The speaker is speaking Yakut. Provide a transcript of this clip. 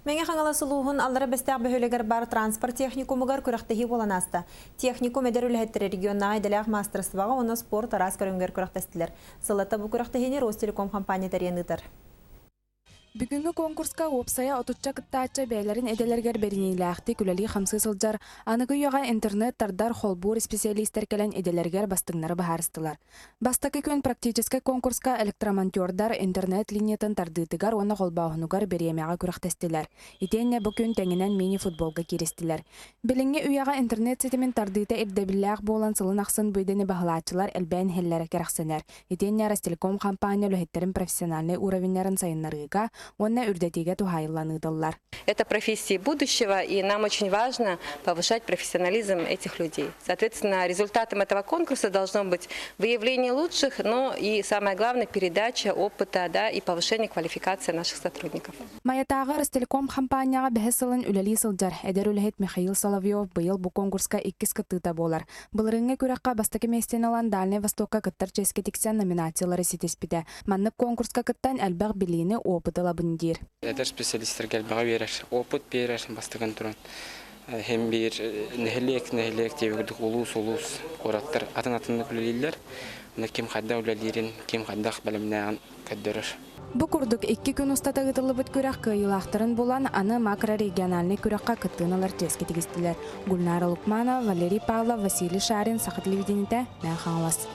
Мэҥэ Хаҥалас улууһун Аллара Бэстээх бөһүөлэгэр баар транспорт техникумугар күрэхтэһии буолан ааста. Техникум эдэр үлэһиттэрэ регионнааҕы идэлээх маастарыстыбаҕа уонна спорт араас көрүҥүгэр күрэхтэстилэр. Сыллата бу күрэхтэһиини Ростелеком хампаанньа тэрийэн ыытар. Бүгүҥҥү конкурска уопсайа отучча кыттааччы бэйэлэрин идэлэригэр бэриниилээхтик үлэлии-хамсыы сылдьар, аныгы үйэҕэ интернет тардар, холбуур исписэлиистэр кэлэн идэлэригэр бастыҥнары быһаарыстылар. Бастакы күн практическай конкурска электромонтердар интернет линиятын тардыытыгар уонна холбооһунугар бириэмэҕэ күрэхтэстилэр. Итиэннэ бу күн тэҥинэн мини-футболга кииристилэр. Билиҥҥи үйэҕэ интернет ситимин тардыыта ирдэбиллээх буолан сылын ахсын бу идэни баһылааччылар элбээн иһэллэрэ кэрэхсэнэр. Итиэннэ Ростелеком хампаанньа үлэһиттэрин профессиональнай уровеннарын сайыннарыыга уонна үрдэтиигэ туһаайыллан ыытыллар. Это профессии будущего, и нам очень важно повышать профессионализм этих людей. Соответственно, результатом этого конкурса должно быть выявление лучших, но и самое главное передача опыта, да, и повышение квалификации наших сотрудников. Майатааҕы Ростелеком хампаанньаҕа бэһис сылын үлэлии сылдьар эдэр үлэһит Михаил Соловьев быйыл бу конкурска иккис кыттыыта буолар. Былырыыҥҥы күрэххэ бастакы миэстэни ылан Дальнай Востокка кыттар чиэскэ тиксэн номинациялары ситиспитэ. Маннык конкурска кыттан элбэх билиини, опыт ылабын диир. Эдэр специалистарга элбэҕи биэрэр, опыт биэрэр бастакан туран. Һэм биир нэһилиэк нэһилиэк диэбит курдук улуус улуус куораттар атын атыннык үлэлииллэр. Онно ким хайдах үлэлиирин, ким хайдах бэлэмнээҕин көрдөрөр. Бу курдук икки күн устата ыытыллыбыт күрэх кыайыылаахтарын булан, аны макрорегиональнай күрэххэ кыттыыны ылар чиэскэ тигистилэр. Гульнара Лукманова, Валерий Павлов, Василий Шарин, Саха телевидениетэ, Мэҥэ Хаҥалас.